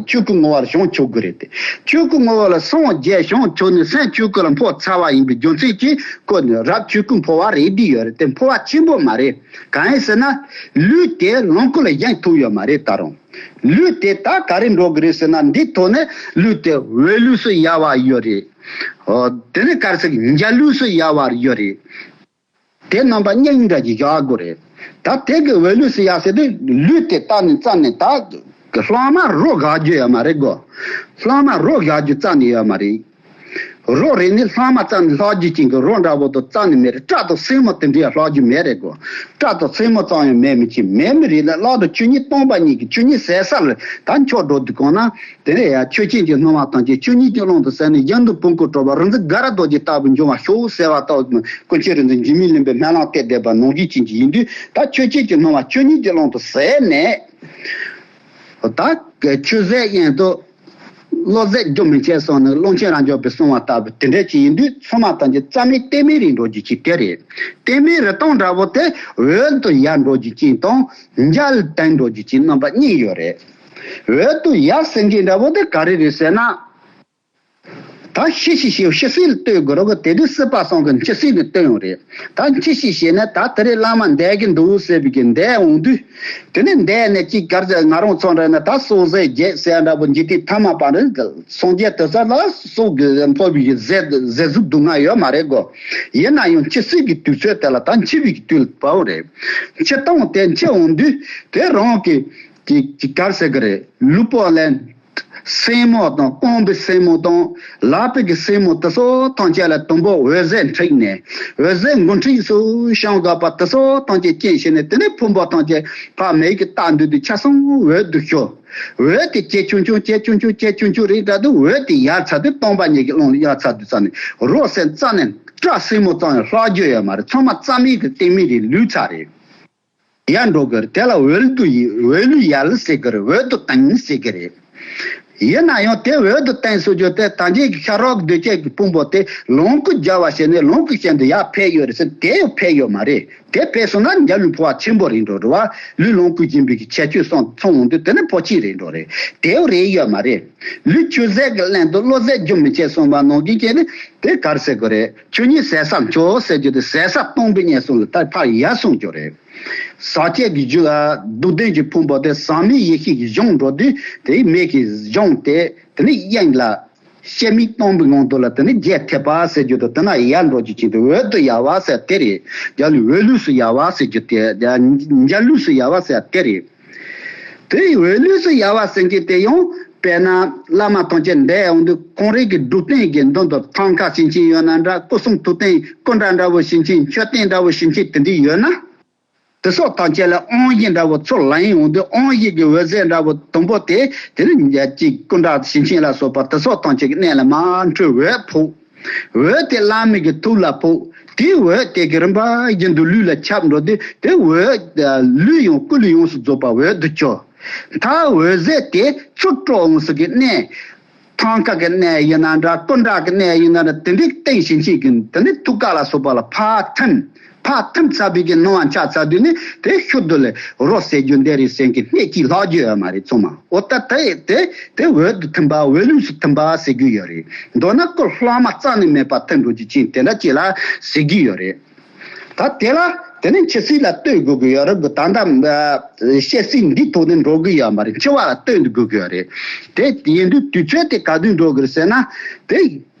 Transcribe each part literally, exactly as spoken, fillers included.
ཆོས་སྐུ་ངོ་བོ་ལ་བྱང་ཆུབ་དགོས་རེད་དེ། ཆོས་སྐུ་ངོ་བོ་ལ་སངས་རྒྱས་བྱང་ཆུབ་ནས་སེམས་ཆོས་སྐུ་ལ་འཕོ་ཚར་བ་ཡིན་པའི་རྒྱུ་མཚན་གྱིས་ཁོ་ནི་རབ་ཆོས་སྐུ་འཕོ་བ་རེད་བསྡད་ཡོད་རེད་དེ། འཕོ་བ་ཆེན་པོ་མ་རེད། གང་ཡིན་ཟེར་ན། ལུས་དེ་ལོངས་སྐུ་ལ་བཞེངས་ཐུབ་ཡོད་མ་རེད་ད་རུང་། ལུས་དེ་ད་ག་རེ་འགྲོ་གི་རེད་ཟེར་ན། འདི་ཐོག་ནས་ལུས་དེ་འོད་ལུས་སུ་ཡལ་བ་ཡོད་རེད། ཨོ། དེ་ནས་ག་རེ་ཟེར་གི། འཇའ་ལུས་སུ་ཡལ་བ་ཡོད་རེད། དེ་རྣམ་པ་གཉིས་འདྲ་གྱི་བཞག་དགོས་རེད། ད་དེ་གི་འོད་ལུས་སུ་ཡལ་ཟེར་དུས་ལུས་དེ་བལྟས་ནས་བཙལ་ནས་ད་གི་ལྷག་མ་རོ་བཞག་རྒྱུ་ཡོད་མ་རེད་གོ། ལྷག་མ་རོ་བཞག་རྒྱུ་རྩ་ནས་ཡོད་མ་རེད། རོ་རེ་ནི་ལྷག་མ་རྩ་ནས་ལྷག་རྒྱུ་ཅན་གྱི་རོ་འདྲ་བོ་དང་རྩ་ནས་མེད་རེད། སྐྲ་དང་སེན་མོ་དེ་འདྲའི་ལྷག་རྒྱུ་མེད་རེད་གོ། སྐྲ་དང་སེན་མོ་ཙམ་ཡང་མེད་མི་ཅིག་མེད་མི་རེད་ལ། བླ་དང་ཆོས་ཉིད་སྟོང་པ་ཉིད་ཀྱི་ཆོས་ཉིད་ཟད་ས་ལ་ད་འཆོར་འགྲོ་དུས་གང་ན། དེ་ནས་ཡང་ཆོས་ཅན་གྱི་སྣང་བ་ཐམས་ཅད་ཆོས་ཉིད་ཀྱི་ཀློང་དུ་ཟད་ནས་གཞན་དོན་ཕུང་ཁུ་གྲོལ་བ་རིག་འཛིན་དགའ་རབ་རྡོ་རྗེ་ལྟ་བུ་འབྱུང་བར་ཤོག་ཟེར་བ་ལྟ་བུ། ཀུན་མཁྱེན་རིག་འཛིན་འཇིགས་མེད་གླིང་པས་སྨོན་ལམ་གཏད་བསྡད་པ་ནང་བཞིན་ཅན་གྱི་ཡིན་དུས། ད་ཆོས་ཅན་གྱི་སྣང་བ་ཆོས་ཉིད་ཀྱི་ཀློང་དུ་ཟད་ནས། ད་ཆོས་ཟད་ཡན་དུ་བློ་ཟད་རྒྱུན་མི་འཆད་གསུངས་ནས། ཀློང་ཆེན་རབ་འབྱམས་པས་གསུངས་པ་ལྟ་བུ་དེ་འདྲ་ཅིག་ཡིན་དུས། ཚང་མ་ཐམས་ཅད་རྩ་མེད་གཏད་མེད་རེད་འགྲོ་རྒྱུ་ཅིག་དེ་རེད། གཏད་མེད་རེད་སྟངས་འདྲ་བོ་དེ་འོད་དུ་ཡལ་འགྲོ་རྒྱུ་ཅིག་དང་། འཇའ་ལུས་དེ་འགྲོ་རྒྱུ་ཅིག་རྣམ་པ་གཉིས་ཡོད་རེད། འོད་དུ་ཡལ་ཟེར་མཁན་འདྲ་བོ་དེ་ག་རེ་རེད་ཟེར་ན། ད་ཤེས་ཤེས་ཤེས་ཤེས་སྲིད་ལ་ལྟོས་དགོས་རོགས་གི། དེ་དུས་སྲིད་པ་སོང་གི་འཆི་སྲིད་ལ་ལྟོས་ཡོང་རེད། ད་འཆི་ཤེས་ཤེས་ནས་ད་དེ་རིང་བླ་མ་འདས་ཀྱི་འདུག་ཟེར་བའི་གི་འདས་འོང་དུས། དེ་ནས་འདས་ནས་ཅིག་གར་ང་རང་ཚོ་འདྲ་ན་ད་སྲོག་ཟད་བརྒྱད་ཟེར་འདྲ་བོ། འཇིག་རྟེན་ཐ་མལ་པ་རེད། སངས་རྒྱས་དེ་ཚོ་ལ་སྲོག་གི་འཕོ་བའི་གི་ཟད་ཟད་གཟུགས་སྡུག་བསྔལ་ཡོད་མ་རེད་གོ། ཡིན་ན་ཡང་འཆི་སྲིད་ཀྱི་དུས་ཚོད་དེ་ལ་ད་འཆི་བའི་གི་དུས་ལ་བབ་རེད། འཆི་སྟངས་དེ་འཆི་འོང་དུས་དེ་རང་གི་གི་གི་གར་ཟེར་གི་རེད། ལུས་པོ་ལ། སེན་མོ་དང་། རྐང་པའི་སེན་མོ་དང་། ལག་པའི་གི་སེན་མོ་དེ་ཚོ་ཐམས་ཅད་ལ་དང་པོ་འོད་ཟེར་འཁྲིགས་ནས། འོད་ཟེར་འགོ་འཁྲིད་སུ་བྱང་དགོས་པ་དེ་ཚོ་ཐམས་ཅད་རྐྱེན་བྱས་ནས། དེ་ནས་ཕུང་པོ་ཐམས་ཅད་ཕར་མིག་གིས་བལྟ་འདུག་དུས་ཆ་ཚང་འོད་དུ་ཤར། འོད་དེ་ཇེ་ཆུང་ཆུང་ཇེ་ཆུང་ཆུང་ཇེ་ཆུང་ཆུང་རེད་འདྲ་དུས། འོད་དེ་ཡལ་ཚར་དུས། སྟོང་པ་ཉིད་ཀྱི་ཀློང་ལ་ཡལ་ཚར་དུས་ཙམ་ནས། རོ་སེན་རྩ་ནས་སྐྲ་སེན་མོ་ཙམ་ཡང་ལྷག་རྒྱུ་ཡོད་མ་རེད། ཚང་མ་རྩ་མེད་ཀྱི་གཏད་མེད་རེད། ལུས་ཚར་རེད། ཡལ་འགྲོ་གི་རེད། དེ་ལ་འོད་དུ་ཡི་འོད་ལུས་ཡལ་ཟེར་གི་རེད། འོད་དུ་ཐིམ་ཟེར་གི་རེད། ཡིན་ན་ཡང་དེ་འོད་དུ་ཐིམ་ཟེར་རྒྱུ་དེ་ད་ཅིག་གི་ཤ་རོགས་འདོད་ཆགས་ཀྱི་ཕུང་པོ་དེ་ལོངས་སྐུ་སྦྱར་བ་བྱས་ནས་ལོངས་སྐུ་ཅན་དུ་ཡར་ཕེབས་ཡོད་རེད་ཟེར། དེ་ཡང་ཕེབས་ཡོད་མ་རེད། དེ་ཕེབས་སོང་ན་འཇའ་ལུས་འཕོ་བ་ཆེན་པོ་རེད་འགྲོ་རེད་བ། ལུས་ལོངས་སྐུ་འབྱིན་པའི་གི་ཁྱད་ཆོས་སོང་ཚང་འོང་དུས་དེ་ནི་འཕོ་ཆེན་རེད་འགྲོ་རེད། དེ་ཡང་རེད་ཡོད་མ་རེད། ལུས་ཆོས་ཟད་ཀྱི་ཀླན་དུ་བློ་ཟད་རྒྱུན་མི་འཆད་གསུངས་པ་ནང་བཞིན་བྱས་ནས་དེ་གར་ཟེར་དགོས་རེད། ཆོས་ཉིད་ཟད་ས་མཆོག་ཟེར་རྒྱུ་དེ་ཟད་ས་སྟོང་པའི་གནས་གསུམ་ལ་ད་ཕར་ཡལ་སོང་རྒྱུ་རེད། ཟག་བཅས་ཀྱི་རྒྱུ་ལ་སྡུག་བདེན་གྱི་ཕུང་པོ་དེ་ཟག་མེད་ཡེ་ཤེས་ཀྱིས་སྦྱངས་འགྲོ་དུས་དེའི་མིག་གིས་སྦྱངས་ཏེ། དེ་ནི་དབྱིངས་ལ་སྐྱེ་མེད་སྟོང་པའི་ངང་དུ་ལ་དེ་ནི་རྒྱས་ཐེབས་པ་ཟེར་རྒྱུ་དང་། དེ་ན་ཡལ་འགྲོ་རྒྱུ་ཅིག་དེ་འོད་དུ་ཡལ་བ་ཟེར་དེ་རེད། འཇའ་ལུས་འོད་ལུས་སུ་ཡལ་བ་ཟེར་རྒྱུ་དེ། འཇའ་ལུས་སུ་ཡལ་བ་ཟེར་དེ་རེད། དེ་འོད་ལུས་སུ་ཡལ་བ་ཟེར་གྱི་དེ་ཡང་དཔེར་ན་བླ་མ་ཐམས་ཅད་འདས་འོང་དུས་ཁོང་རང་གི་སྒྲུབ་རྟེན་གྱི་མདུན་དུ་ཐང་ཀ་བྱིན་ཅན་ཡོད་ན་འདྲ། སྐུ་གསུང་ཐུགས་རྟེན་སྐུ་འདྲ་འདྲ་བོ་བྱིན་ཅན། མཆོད་རྟེན་འདྲ་བོ་བྱིན་ཅན་དེ་འདྲ་ཡོད་ན། དེ་སོགས་ཐམས་ཅད་ལ་དབང་བཞི་འདྲ་བོ་ཚུར་ལེན་འོང་དུས། དབང་བཞི་གི་འོད་ཟེར་འདྲ་བོ་དང་པོ་དེ་དེ་ནི་ཅིག་སྐུ་འདྲ་བྱིན་ཅན་ལ་སོགས་པ་དེ་སོགས་ཐམས་ཅད་ཀྱི་གནས་ལ་མར་འཕྲོས་འོད་ཕོག་འོད་དེ་བླ་མའི་གི་ཐུགས་ལ་ཕོག་དེའི་འོད་དེ་གི་རིམ་པ་བཞིན་དུ་ལུས་ལ་ཁྱབ་འགྲོ་དུས། དེ་འོད་ལུས་ཡང་ཀུན་ལས་ཡོངས་སུ་རྫོགས་པ་འོད་དུ་གྱུར། མཐར་འོད་ཟེར་དེ་ཚུར་དཀྲོལ་འོང་ས་གི་གནས། ཐང་ཀ་གི་གནས་ཡིན་ན་འདྲ། སྐུ་འདྲ་གི་གནས་ཡིན་ན་འདྲ། དེ་འདྲའི་སྟེང་ཞིང་ཆེན་གྱི་དེ་ནི་ཐུགས་ཀ་ལ་སོགས་པ་ལ་ཕར་ཐིམ། ཕར་ཐིམ་ཚར་བའི་གི་སྣང་བ་འཆར་ཚར་དུས་ནི་དེ་ཤུགས་དུ་ལས་རོ་ཟད་རྒྱུ་འདི་རེད་ཟེར་གྱི་སྣེ་གཅིག་ལྷག་རྒྱུ་ཡོད་མ་རེད་ཚང་མ། འོ་ད་དེ་དེ་དེ་འོད་དུ་ཐིམ་པ། འོད་ལུས་སུ་ཐིམ་པ་ཟེར་རྒྱུ་ཡོད་རེད། མདོར་ན་སྐུ་ལྷག་མ་རྩ་ནས་མེད་པར་ཐིམ་འགྲོ་རྒྱུ་ཅན་དེ་འདྲ་ཅིག་ལ་ཟེར་གྱི་ཡོད་རེད། ད་དེ་ལ་དེ་ནི་འཆི་སྲིད་ལ་ལྟོས་དགོས་ཀྱི་ཡོད་རེད། ད་ལྟ་བཤད་སྲིད་འདིའི་ཐོག་ནས་འགྲོ་གི་ཡོད་མ་རེད། འཆི་བ་ལ་ལྟོས་འདི་དགོས་ཀྱི་ཡོད་རེད། དེ་ཡིན་དུས་དུས་ཚོད་དེ་ག་དུས་འགྲོ་གི་རེད་ཟེར་ན། དེ་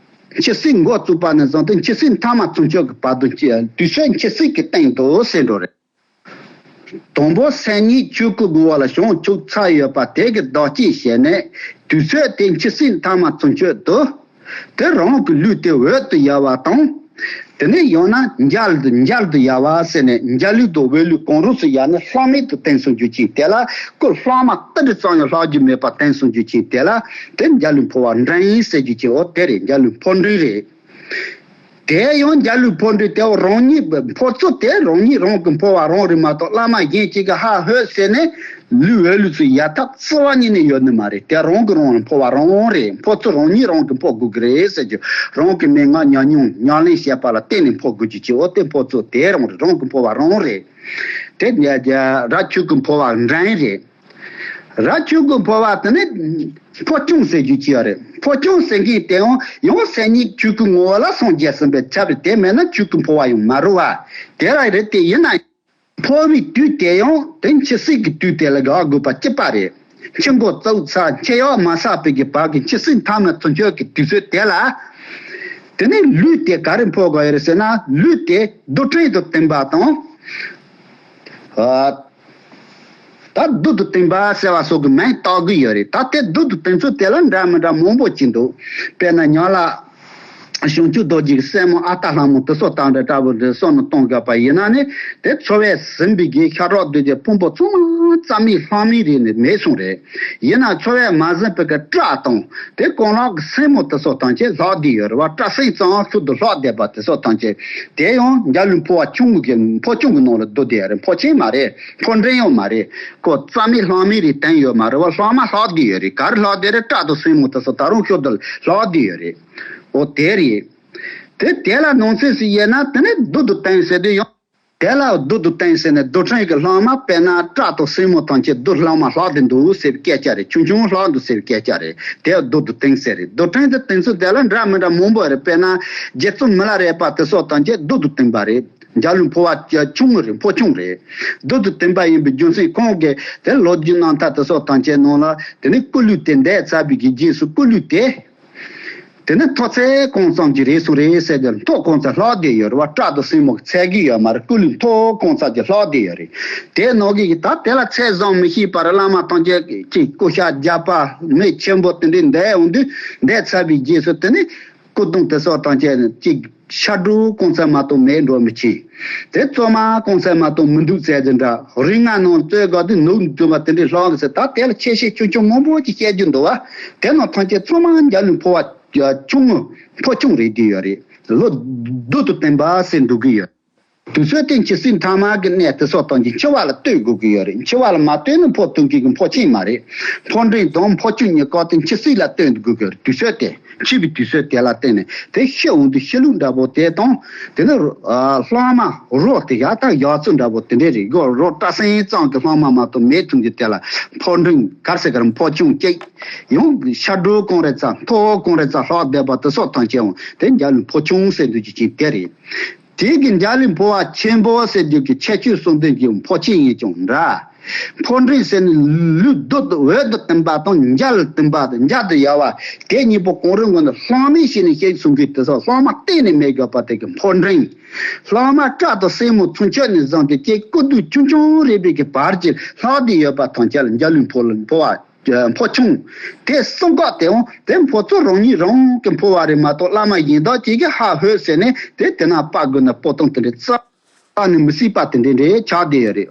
འཆི་སྲིད་འགོ་བཙུགས་པ་ནས་བཟུང་སྟེ་འཆི་སྲིད་མཐའ་མ་ཚུན་ཆད་ཀྱི་བར་དུ་དུས་ཚོད་འཆི་སྲིད་ཀྱི་སྟེང་དུ་ཟེར་འགྲོ་རེད། དང་པོ་སེམས་ཉིད་ཆོས་སྐུ་ངོ་བོ་ལ་བྱང་ཆུབ་ཚར་ཡོད་པ་དེ་གི་བདག་བསྐྱེད་བྱས་ནས། དུས་ཚོད་དེ་འཆི་སྲིད་མཐའ་མ་ཚུན་ཆད་དུ། དེ་རང་གི་ལུས་དེ་འོད་དུ་ཡལ་བ་དང་། དེ་ནས་ཡང་ན་འཇའ་དུ་འཇའ་དུ་ཡལ་བ་ཟེར་ནས། འཇའ་ལུས་དང་འོད་ལུས་གང་རུང་སུ་ཡལ་ནས་ལྷག་མེད་དུ་ཐིམ་སོང་རྒྱུ་ཅན་དེ་ལ། སྐུ་ལྷག་མ་ཏི་རི་ཙམ་ཡང་ལྷག་རྒྱུ་མེད་པར་ཐིམ་སོང་རྒྱུ་ཅན་དེ་ལ། དེ་འཇའ་ལུས་འཕོ་བ་འདྲེན་ཟེར་རྒྱུ་ཅན། འོ་དེ་རེད། འཇའ་ལུས་འཕོ་འདྲེན་རེད། དེ་ཡང་འཇའ་ལུས་འཕོ་འདྲེན་དེ་རང་ཉིད་འཕོ་ཚུལ་དེ་རང་ཉིད་རང་གི་འཕོ་བ་རང་རེད་མ་གཏོགས། བླ་མ་གཞན་གཅིག་གིས་ཧ་ཧོད་ཟེར་ནས་ལུས་འོད་ལུས་སུ་ཡལ་ཐབས་རྩ་བ་ཉིད་ནས་ཡོད་ནི་མ་རེད། དེ་རང་གི་རང་ལ་འཕོ་བ་རང་རེད། འཕོ་ཚུལ་རང་ཉིད་རང་གིས་འཕོ་དགོས་ཀྱི་རེད་ཟེར་རྒྱུ། རང་གི་མན་ངག་ཉམས་མྱོང་ཉམས་ལེན་བྱས་པ་ལ་བརྟེན་ནས་འཕོ་དགོས་རྒྱུ་ཅིག་འོ་དེ་འཕོ་ཚུལ་དེ་རང་རེད། རང་གི་འཕོ་བ་རང་རེད། དེ་རབ་ཆོས་སྐུ་འཕོ་བ་འདྲེན་རེད། རབ་ཆོས་སྐུ་འཕོ་བ་དེ་ནི་འཕོ་སྐྱོན་ཟེར་རྒྱུ་ཅིག་ཡོད་རེད། འཕོ་སྐྱོན་ཟེར་མཁན་དེ་ཡང་ཡང་སེམས་ཉིད་ཆོས་སྐུ་ངོ་བོ་ལ་སངས་རྒྱས་ཟིན་པའི་ཚབ་རེད། དེ་མེད་ན་ཆོས་སྐུ་འཕོ་བ་ཡང་མ་རུང་བ་དེ་རང་རེད། དེ་ཡིན་ན་འཕོ་བའི་དུས་དེ་ཡང་དེ་འཆི་སྲིད་ཀྱི་དུས་དེ་ལ་དགག་དགོས་པ་གཅིག་པ་རེད། འཆི་འགོ་བཙུགས་ཚར་འཆི་གཡོག་མ་བསགས་པའི་གི་བར་གྱི་འཆི་སྲིད་མཐའ་མ་ཚུན་ཆོད་ཀྱི་དུས་ཚོད་དེ་ལ། དེ་ནས་ལུས་དེ་ག་རེ་འཕོ་དགོས་ཡོད་རེད་ཟེར་ན། ལུས་དེ་རྡུལ་ཕྲན་དུ་བསྟན་པ་དང་། ཨ། ད་རྡུལ་དུ་བསྟན་པ་ཟེར་བ་སོགས་ཀྱི་མིང་བཏགས་ཀྱི་ཡོད་རེད། ད་དེ་རྡུལ་དུ་བསྟན་ཚུལ་དེ་ལ་འདྲ་མི་འདྲ་མང་པོ་ཅིག་འདུག་དཔེར་ན་ཉག་ལ་བྱང་ཆུབ་རྡོ་རྗེ་གི་སྲས་མོ་ཨ་སྟག་ལྷ་མོ་དེ་སོགས་དང་འདྲ་འདྲ་པོ་འདི་སོགས་ནས་གཏོང་དགོས་པ་ཡིན་ན་ནི། དེ་འཚོ་བས་ཟིན་པའི་གི་ཤ་ཁྲག་གདུས་ཀྱི་ཕུང་པོ་ཚང་མ་རྩ་མེད་ལྷག་མེད་རེད་ནས་མེད་སོང་རེད། ཡིན་ན་འཚོ་བས་མ་ཟིན་པའི་གི་སྐྲ་དང་དེ་རྐང་ལག་གི་སེན་མོ་དེ་སོགས་ཐམས་ཅད་ལྷག་བསྡད་ཡོད་རེད་བ། སྐྲ་སེན་ཙམ་ཤུགས་དུ་ལྷག་བསྡད་པ་དེ་སོགས་ཐམས་ཅད་དེ་ཡང་འཇའ་ལུས་འཕོ་བ་ཆུང་ངུ་གི་འཕོ་ཆུང་གི་ནང་ལ་བསྡུ་བསྡད་ཡོད་རེད། འཕོ་ཆེན་མ་རེད། འཕོ་འབྲིང་ཡང་མ་རེད། ཁོ་རྩ་མེད་ལྷག་མེད་རེད། བསྟན་ཡོད་མ་རེད་བ། ལྷག་མ་ལྷག་བསྡད་ཡོད་རེད། ག་རེ་ལྷག་བསྡད་རེད། སྐྲ་དང་སེན་མོ་དེ་སོགས་ད་རུང་ཤུགས་དུ་ལྷག་བསྡད་ཡོད་རེད། འོ་དེ་རེད། དེ་དེ་ལ་ནང་གསེས་སུ་དབྱེ་ན་དེ་ནི་རྡུལ་དུ་བསྟན་ཟེར་དུས་ཡང་། དེ་ལ་རྡུལ་དུ་བསྟན་ཟེར་ནས་རྡུལ་ཕྲན་གྱི་ལྷག་མ། དཔེར་ན་སྐྲ་དང་སེན་མོ་ཐམས་ཅད་རྡུལ་ལྷག་མ་ལྷག་སྟེ་འདུག་ཟེར་བའི་སྐད་ཆ་རེད། ཆུང་ཆུང་ལྷག་འདུག་ཟེར་བའི་སྐད་ཆ་རེད། དེ་རྡུལ་དུ་བསྟན་ཟེར་རེད། རྡུལ་ཕྲན་དེ་བསྟན་ཚུལ་དེ་ལ་འདྲ་མི་འདྲ་མང་པོ་རེད། དཔེར་ན་རྗེ་བཙུན་མི་ལ་རས་པ་དེ་སོགས་ཐམས་ཅད་རྡུལ་དུ་བསྟན་པ་རེད། འཇའ་ལུས་འཕོ་བ་ཆུང་ངུ་རེད། འཕོ་ཆུང་རེད། རྡུལ་དུ་བསྟན་པ་ཡིན་པའི་རྒྱུ་མཚན་ཁོང་གིས་དེ་ལོ་རྒྱུས་རྣམ་ཐར་དེ་སོགས་ཐམས་ཅད་ནང་ལ་དེ་ནི་སྐུ་ལུས་དེ་འདས་ཚར་བའི་གི་རྗེས་སུ་སྐུ་ལུས་དེ། དེ་ནི་མཐོ་ཚད་གང་ཙམ་གྱི་རེད་སོང་རེད་ཟེར་ཏེ། མཐོ་གང་ཙམ་ལྷག་བསྡད་ཡོད་རེད་བ། སྐྲ་དང་སེན་མོ་གི་ཚད་གི་ཡོད་མ་རེད། སྐུ་ལུས་མཐོ་གང་ཙམ་གྱི་ལྷག་བསྡད་ཡོད་རེད། དེ་ནང་གི་ད་དེ་ལ་ཚད་བཟུང་མི་ཤེས་པར་བླ་མ་ཐམས་ཅད་ཀྱིས་སྐུ་ཤ་རྒྱགས་པ་མི་ཆེན་པོ་དེ་འདྲའི་འདས་འོང་དུས། འདས་ཚར་བའི་རྗེས་སུ་དེ་ནི་སྐུ་གདུང་དེ་སོགས་ཐམས་ཅད་ཅིག་ཤ་དྲུག་གང་ཙམ་མ་གཏོགས་མེད་འགྲོ་མི་ཆེ། དེ་བཙོ་མ་གང་ཙམ་མ་གཏོགས་མི་འདུག་ཟེར་དེ་འདྲ། རིགས་ལྔ་ནང་བཙོས་དགོས་དུས་ནུབ་འཛུལ་བ་དེ་འདྲའི་ལྷག་ཟེར། ད་དེ་ལ་ཆེ་ཆེ་ཆུང་ཆུང་མང་པོ་ཅིག་བཤད་རྒྱུ་འདུག་བ། དེ་རྣམས་ཐམས་ཅད་ཚང་མ་འཇའ་ལུས་འཕོ་བ་ཆུང་ངུ་འཕོ་ཆུང་རེད་བསྡད་ཡོད་རེད། ལོ་རྡུལ་དུ་བསྟན་པ་ཟེར་འདུག་གི་ཡོད། དུས་ཚོད་དེ་འཆི་སྲིད་མཐའ་མ་གི་གནས་དེ་སོགས་དང་གི་འཆི་བ་ལ་ལྟོས་དགོས་ཀྱི་ཡོད་རེད། འཆི་བ་ལ་མ་ལྟོས་ན་འཕོ་ཐུབ་མཁན་གྱི་འཕོ་ཆེན་མ་རེད། འཕོ་འབྲིང་དང་འཕོ་ཆུང་གཉིས་ཀ་དེ་འཆི་སྲིད་ལ་ལྟོས་དགོས་ཀྱི་ཡོད་རེད། དུས་ཚོད་དེ། འཆི་བའི་དུས་ཚོད་དེ་ལ་བརྟེན་ནས་དེ་ཤི་འོང་དུས་ཤི་ལུགས་འདྲ་པོ་དེ་དང་། དེ་ནི་ཨ་ལྷག་མ་རོ་དེ་ཡག་དང་ཡག་ཚུལ་འདྲ་པོ་དེ་འདྲས་རེད། རྒོ་རོ་སྐྲ་སེན་ཙམ་གྱི་ལྷག་མ་མ་གཏོགས་མེད་ཐུབ་མཁན་དེ་ལ་འཕོ་འབྲིང་གར་ཟེར་གར་འཕོ་ཆུང་གཅིག་ཡང་ཤ་དྲུག་གང་རེ་ཙམ་མཐོ་བོ་གང་རེ་ཙམ་ལྷག་བསྡད་པ་དེ་སོགས་ཐམས་ཅད་ཡང་དེ་འཇའ་ལུས་འཕོ་ཆུང་ཟེར་འདུག་ཅིག་ཅིག་དེ་རེད། དེ་གི་འཇའ་ལུས་འཕོ་བ་ཆེན་པོ་ཟེར་རྒྱུ་གི་ཁྱད་ཆོས་གསུམ་ལྡན་གྱི་འཕོ་ཆེན་ཡིན་ཀྱང་འདྲ། འཕོ་འབྲིང་ཟེར་ནི་ལུས་རྡུལ་དུ་འོད་དུ་བསྟན་པ་དང་འཇའ་ལ་བསྟན་པ་དང་འཇའ་དུ་ཡལ་བ་དེ་གཉིས་པོ་གང་རུང་གི་ནི་ལྷག་མེད་བྱས་ནས་ཤེས་གསུང་གི་དེ་སོགས་ལྷག་མ་གཏན་ནས་མེད་དགོས་པ་དེ་གི་འཕོ་འབྲིང་། ལྷག་མ་སྐྲ་དང་སེན་མོ་ཚུན་ཆད་ནས་བཟུང་སྟེ་ཀྱེ་སྐུ་རྡུལ་ཆུང་ཆུང་རེད་པའི་གི་བར་གྱི་ལྷག་བསྡད་ཡོད་པ་ཐམས་ཅད་ལ་འཇའ་ལུས་འཕོ་འཕོ་བ། འཕོ་ཆུང་། དེ་གསུམ་ཀ་དེའང་དེ་འཕོ་ཚུལ་རང་ཉིད་རང་གི་འཕོ་བ་རེད་མ་གཏོགས་བླ་མ་གཞན་དག་ཅིག་གིས་ཧ་ཧོད་ཟེར་ནས་དེ་དེ་ན་སྤག་དགོས་ན་སྤོ་སྟངས་དེ་འདྲ་རྩ་ནས་མི་སྲིད་པ་དེ་འདྲ་འདྲ་ཆགས་བསྡད་ཡོད་རེད།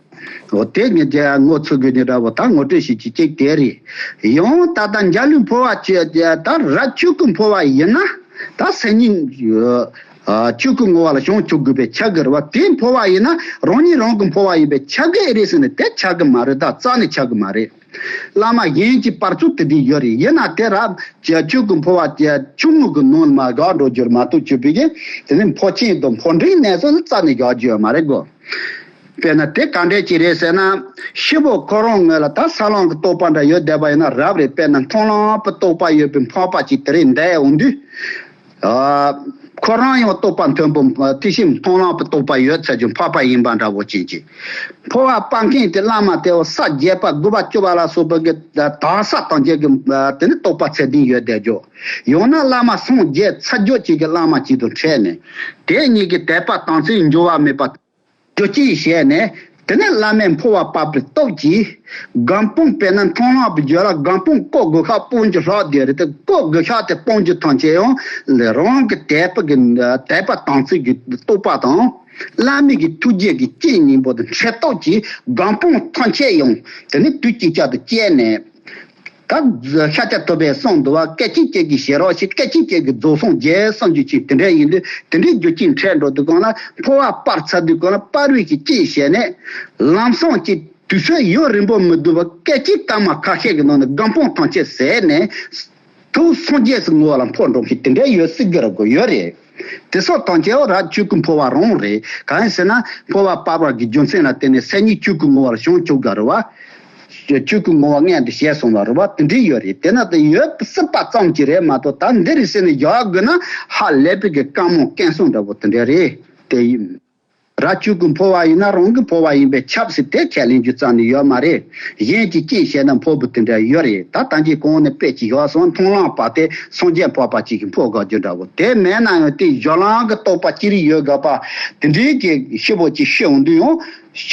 འོ་དེ་ངས་ཀྱང་ངོ་ཚ་དགོས་ནི་འདྲ་པོ་ད་ངོ་སྤྲོད་བྱེད་ཀྱི་གཅིག་དེ་རེད། ཡང་ད་ལྟ་འཇའ་ལུས་འཕོ་བ་ཅེས་ད་རབ་ཆོས་སྐུ་འཕོ་བ་ཡིན་ན་ད་སེམས་ཉིད་ཆོས་སྐུ་ངོ་བོ་ལ་བྱང་ཆུབ་དགོས་པའི་ཆགས་ཀྱི་རེད་བ། དེ་འཕོ་བ་ཡིན་ན་རང་ཉིད་རང་གི་འཕོ་བ་ཡིན་པའི་ཆགས་ཀྱི་རེད་ཟེར་ནས་དེ་ཆགས་ཀྱི་མ་རེད། ད་རྩ་ནས་ཆགས་ཀྱི་མ་རེད། བླ་མ་གཞན་གྱི་བར་ཚུལ་དེ་འདྲ་ཡོད་རེད། ཡིན་ན་དེ་རབ་ཆོས་སྐུ་འཕོ་བ་ཆུང་ངུ་གི་ནང་ལ་མར་བཞག་འགྲོ་རྒྱུར་མ་གཏོགས་ཆོས་པའི་གི་དེ་ནི་འཕོ་ཆེན་དང་འཕོ་འབྲིང་གནས་ཚུལ་རྩ་ནས་བཞག་རྒྱུ་ཡོད་མ་རེད་གོ། དཔེར་ན་དེ་ག་འདྲས་ཅིག་རེད་ཟེར་ན། ཤི་བོ་ཁོ་རང་ངོས་ལ་ད་ས་ལམ་གྱི་རྟོགས་པ་འདྲ་ཡོད་བསྡད་པ་ཡིན་ན་རབ་རེད། དཔེར་ན་མཐོང་ལམ་གྱི་རྟོགས་པ་ཡོད་པའི་འཕགས་པ་ཅིག་དེ་རིང་འདས་འོང་དུས། ཨ། ཁོ་རང་ཡང་རྟོགས་པ་མཐོན་པོ་དེ་བཞིན་མཐོང་ལམ་གྱི་རྟོགས་པ་ཡོད་ཚར་རྒྱུ་འཕགས་པ་ཡིན་པ་འདྲ་བོ་ཅན་གྱི། འཕོ་བ་སྤར་མཁན་དེ་བླ་མ་དེའོ་ས་བརྒྱད་པ་དགུ་པ་བཅུ་པ་ལ་སོགས་པའི་གི་དག་ས་དང་བཅས་ཀྱི་དེ་ནི་རྟོགས་པ་ཚད་ལྡན་ཡོད་བསྡད་རྒྱུ། ཡང་ན་བླ་མ་སངས་རྒྱས་ཚར་རྒྱུ་ཅིག་གི་བླ་མ་ཅིག་ཏུ་འཕྲད་ནས། དེ་གཉིས་ཀྱི་དད་པ་དམ་ཚིག་འགྱུར་བ་མེད་པ། རྒྱུ་རྐྱེན་བྱས་ནས། དེ་ནས་བླ་མས་འཕོ་བ་སྤར་བའི་སྟོབས་ཀྱིས། སྒོམ་སྤང་དཔེར་ན་མཐོང་ལམ་གྱི་རྒྱུད་ལ་སྒོམ་སྤང་སྐོར་དགུ་ཤག་སྤོང་རྒྱུ་ལྷག་བསྡད་རེད་དེ། སྐོར་དགུ་ཤག་དེ་སྤོང་རྒྱུ་ཐམས་ཅད་ཡང་རང་གི་དད་པ་གི་དད་པ་དམ་ཚིག་གི་རྟོགས་པ་དང་། བླ་མའི་གི་ཐུགས་རྗེ་གི་རྐྱེན་གཉིས་པོ་དང་འཕྲད་སྟོབས་ཀྱིས་སྒོམ་སྤང་ཐམས་ཅད་ཡང་དེ་ནི་དུས་གཅིག་ཅར་དུ་སྐྱེས་ནས། ད་ཤཱཀྱ་ཐུབ་པས་གསུངས་འདུག་བ། སྐད་ཅིག་གཅིག་གིས་ཞེ་རོགས་ཤིག་སྐད་ཅིག་གཅིག་གིས་རྫོགས་སངས་རྒྱས་གསུང་རྒྱུ་ཅིག་དེ་འདྲ་ཡིན་དུས། དེ་འདྲའི་རྒྱུ་རྐྱེན་འཕྲད་འགྲོ་དུས་གང་ལ་འཕོ་བ་སྤར་ཚར་དུས་གང་ལ་སྤར་བའི་གི་རྐྱེན་བྱས་ནས། ལམ་སང་གི་དུས་ཚོད་ཡུན་རིང་པོ་མི་འདུག་བ། སྐད་ཅིག་སྐར་མ་ཁ་ཤས་ཀྱི་ནང་ནས་སྒོམ་སྤང་ཐམས་ཅད་ཟད་ནས། ཐུགས་སངས་རྒྱས་སུ་ངོ་བོ་ལ་འཕོ་འགྲོ་མཁན་དེ་འདྲ་ཡོད་སྲིད་ཀྱི་རེད་གོ། ཡོད་རེད། དེ་སོགས་དང་བཅས་པ་རབ་ཆོས་སྐུ་འཕོ་བ་རང་རེད། གང་ཡིན་ཟེར་ན་འཕོ་བ་སྤར་བ་གི་རྒྱུ་མཚན་ལ་བརྟེན་ནས་སེམས་ཉིད་ཆོས་སྐུ་ངོ་བོ་ལ་བྱང་ཆུབ་དགའ་རུ་བ། ཆོས་སྐུའི་ངོ་བོ་མངོན་དུ་བྱས་སོང་བ་རེད་བ། དེ་འདྲའི་ཡོད་རེད། དེ་ན་དེ་ཡོད་སྲིད་པ་ཙམ་གྱིས་རེད་མ་གཏོགས། ད་འདི་རེད་ཟེར་ནས་བཞག་དགོས་ན་ཧ་ལས་པའི་གི་དཀའ་མོ་དཀོན་སོང་འདྲ་པོ་དེ་འདྲ་རེད། དེ་ཡིན། རབ་ཆོས་སྐུ་འཕོ་བ་ཡིན་ན་རང་གི་འཕོ་བ་ཡིན་པས་ཁྱབ་ཟེར་དེ་ཁས་ལེན་རྒྱུ་རྩ་ནས་ཡོད་མ་རེད། གཞན་གྱི་རྐྱེན་བྱས་ན་འཕོ་བ་དེ་འདྲ་ཡོད་རེད། ད་ད་གིན་གོང་ནས་དཔེ་ཅིག་བཞག་སོང་། མཐོང་ལམ་པ་དེ་སངས་རྒྱས་འཕགས་པ་ཅིག་གིས་འཕོ་དགོས་རྒྱུ་འདྲ་པོ། དེ་མེད་ན་ཡང་དེ་སྦྱོར་ལམ་གྱི་རྟོགས་པ་ཅི་རིགས་ཡོད་དགོས་པ་དེ་འདྲའི་གི་ཤེས་པོ་ཅིག་ཤེས་འོང་དུས་ཡང་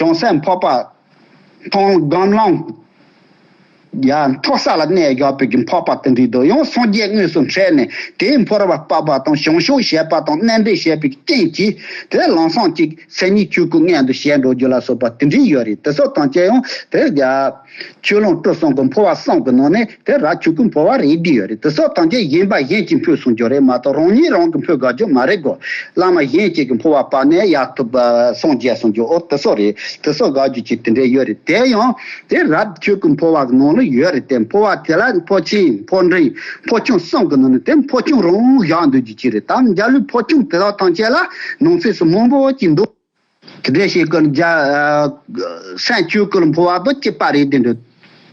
བྱང་སེམས་འཕགས་པ་མཐོང་སྒོམ་ལམ་ཡ་མཐོ་ས་ལ་གནས་བཞག་པའི་གི་འཕགས་པ་དེ་འདྲའི་དུ་ཡང་སངས་རྒྱས་དངོས་སུ་འཕྲད་ནས་དེའི་འཕོ་བར་སྤགས་པ་དང་བྱང་ཆུབ་བྱེད་པ་དང་མནན་པས་བྱས་པའི་རྐྱེན་གྱིས་དེ་ལམ་སང་ཅིག་མཚན་ཉིད་ཆོས་སྐུ་མངོན་དུ་བྱས་འགྲོ་རྒྱུ་ལ་སོགས་པ་དེ་འདྲའི་ཡོད་རེད། དེ་སོགས་ཐམས་ཅད་ཡང་དེ་ཡ་ཆོས་ལུང་སྤྲུལ་གསུམ་གྱི་འཕོ་བ་གསུམ་གྱི་ནང་ནས་དེ་རབ་ཆོས་སྐུའི་འཕོ་བ་རེད་བསྡུས་ཡོད་རེད། དེ་སོགས་ཐམས་ཅད་གཞན་པ་གཞན་གྱིས་འཕོས་གསུང་རྒྱུ་རེད་མ་གཏོགས་རང་ཉིད་རང་གིས་འཕོ་དགོས་རྒྱུ་མ་རེད་གོ། བླ་མ་གཞན་གཅིག་གིས་འཕོ་བ་སྤགས་ནས་ཡར་ཐུབ་པ་སངས་རྒྱས་གསུང་རྒྱུ་ཨོ་དེ་སོགས་རེད། དེ་སོགས་དགོས་རྒྱུ་ཅིག་དེ་འདྲ་ཡོད་རེད། དེ་ཡང་དེ་རབ་ཆོས་སྐུའི་འཕོ་བ་གི་ནང་ལ་ཡོད་རེད། དེ་འཕོ་བ་དེ་ལ་འཕོ་ཆེན་འཕོ་འབྲིང་འཕོ་ཆུང་གསུམ་གི་ནང་ནས་དེ་འཕོ་ཆུང་རང་བཞག་འདོད་རྒྱུ་ཅིག་རེད། ད་འཇའ་ལུས་འཕོ་ཆུང་དེ་དག་ཐམས་ཅད་ལ་ནང་གསེས་སུ་མང་པོ་ཅིག་འདུག་དེ་འདྲ་ཞིག་གི་རྒྱ་སེམས་ཆོས་སྐུ་ལ་འཕོ་བ་དང་བཅས་པ་རེད། དེ་འདྲ་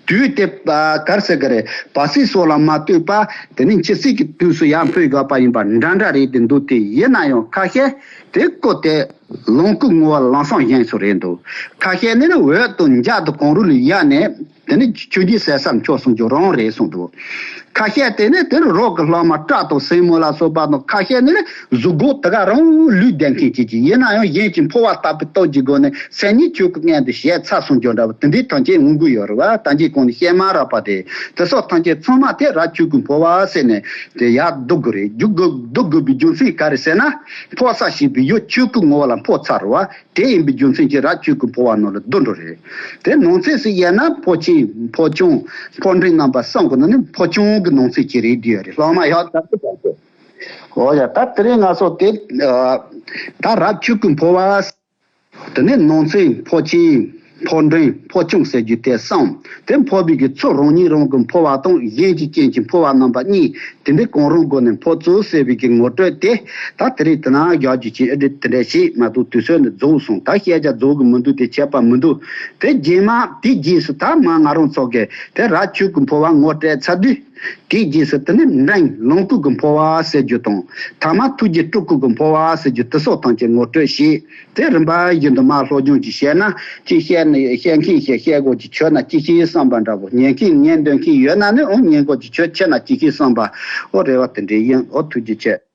དུས་དེ་ག་རེ་ཟེར་གི་རེད། བར་སྲིད་སོགས་ལ་མ་ལྟོས་པ་དེ་ནི་འཆི་སྲིད་ཀྱི་དུས་སུ་ཡང་འཕོས་དགོས་པ་ཡིན་པ་འདྲ་འདྲ་རེད་དེ་འདུག་དེ་ཡིན་ན་ཡང་ཁ་ཤས་དེ་སྐུ་དེ་ལོངས་སྐུའི་ངོ་བོ་ལམ་སང་བཞེངས་སུ་རེད་འདུག་ཁ་ཤས་ནི་འོད་དང་འཇའ་དང་གང་རུང་ལ་ཡལ་ནས་དེ་ནི་ཆོས་རྗེ་གསེར་ཟམ་མཆོག་གསུང་རྒྱུ་རང་རེད་གསུངས་འདུག་ཁ་ཤས་དེ་ནི་དེར་རོགས་ཀྱི་སློབ་མ་སྐྲ་དང་སེན་མོ་ལ་སོགས་པ་དང་། ཁ་ཤས་ནི་གཟུགས་སྒོ་དེ་ག་རང་ལུས་ལྡན་མཁན་ཅིག་ཅིག་ཡིན་ན་ཡང་གཞན་གྱི་འཕོ་བ་ལྟ་བུའི་སྟོབས་ཀྱི་སྒོ་ནས་མཚན་ཉིད་ཆོས་སྐུ་མངོན་དུ་བྱས་ཚར་གསུང་རྒྱུ་འདྲ་བ་དེ་འདྲའི་ཐམས་ཅད་འོང་གི་ཡོད་རེད་བ། ད་གིན་གོང་ནས་བཤད་མ་རག་པ་དེ་དེ་སོགས་ཐམས་ཅད་ཚང་མ་དེ་རབ་ཆོས་སྐུའི་འཕོ་བ་ཟེར་ནས་དེ་ཡར་བསྡུ་དགོས་རེད། བསྡུ་དགོས་བསྡུ་དགོས་པའི་རྒྱུ་མཚན་ག་རེ་ཟེར་ན། འཕོ་ས་ཞེས་པའི་ཡུལ་ཆོས་སྐུའི་ངོ་བོ་ལ་འཕོ་ཚར་བ། དེ་ཡིན་པའི་རྒྱུ་མཚན་གྱིས་རབ་ཆོས་སྐུའི་འཕོ་བ་ནང་ལ་བསྡུ་འགྲོ་རེད། དེ་ནང་གསེས་སུ་དབྱེ་ན་འཕོ་ཆེན་འཕོ་ཆུང་འཕོ་འབྲིང་རྣམ་པ་གསུམ་གྱི་ནང་ནས་འཕོ་ཆུང་གི་ནང་གསེས་ཀྱི་རེད་བསྡུས་ཡོད་རེད། སློབ་མ་ཡག་དྲག་པོ་དྲག་པོ། འོ་ཡ། ད་དེ་རིང་ང་ཚོ་དེ་ད་རབ་ཆོས་སྐུའི་འཕོ་བ། དེ་ནས་ནང་གསེས་འཕོ་ཆེན་འཕོ་འབྲིང་འཕོ་ཆུང་ཟེར་རྒྱུ་དེ་གསུམ། དེ་འཕོ་བའི་གི་ཚུལ་རང་ཉིད་རང་གི་འཕོ་བ་དང་གཞན་གྱི་རྐྱེན་གྱིས་འཕོ་བ་རྣམ་པ་གཉིས། དེ་འདྲའི་གང་རུང་སྒོ་ནས་འཕོ་ཚུལ་ཟེར་བའི་གི་ངོ་སྤྲོད་དེ། ད་དེ་རིང་དེ་ན་རྒྱག་རྒྱུ་ཅིག་ཨེ་འདྲ་དེ་འདྲ་ཞིག་མ་གཏོགས་དུས་ཚོད་འདི་རྫོགས་སོང་། ད་བཤད་རྒྱ་རྫོགས་གི་མི་འདུག་དེ་ཁྱད་པར་མི་འདུག་དེ་རྗེས་མ་དེའི་རྗེས་སུ་ད་མ་ང་རང་ཚོ་གི་དེ་རབ་ཆོས་སྐུའི་འཕོ་བ་ངོ་སྤྲད་ཚར་དུས། དེའི་རྗེས་སུ་དེ་ནི་འབྲིང་ལོངས་སྐུ་གི་འཕོ་བ་ཟེར་རྒྱུ་དང་། ཐ་མ་ཐུགས་རྗེ་སྤྲུལ་སྐུ་གི་འཕོ་བ་ཟེར་རྒྱུ་དེ་སོགས་ཐམས་ཅད་ངོ་སྤྲོད་བྱས། དེ་རིམ་པ་བཞིན་དུ་མར་སློབ་སྦྱོང་ཅིག་བྱས་ན། ཅིག་བཤད་ན་བཤད་མཁན་ཞིག་བཤད་དགོས་ཀྱི་ཆོད་ན་ཅིག་ཤེས་བསམ་པ་འདྲ་པོ། ཉན་མཁན་ཉན་འདོད་མཁན་ཡོད་ན་ནི་འོ་ཉན་དགོས་ཀྱི་ཆོད་ཆེ་ན་ཅིག་ཤེས་བསམ་པ། འོ་རེ་བ་དེ་འདྲ་ཡིན། འོ་ཐུགས་རྗེ་ཆེ།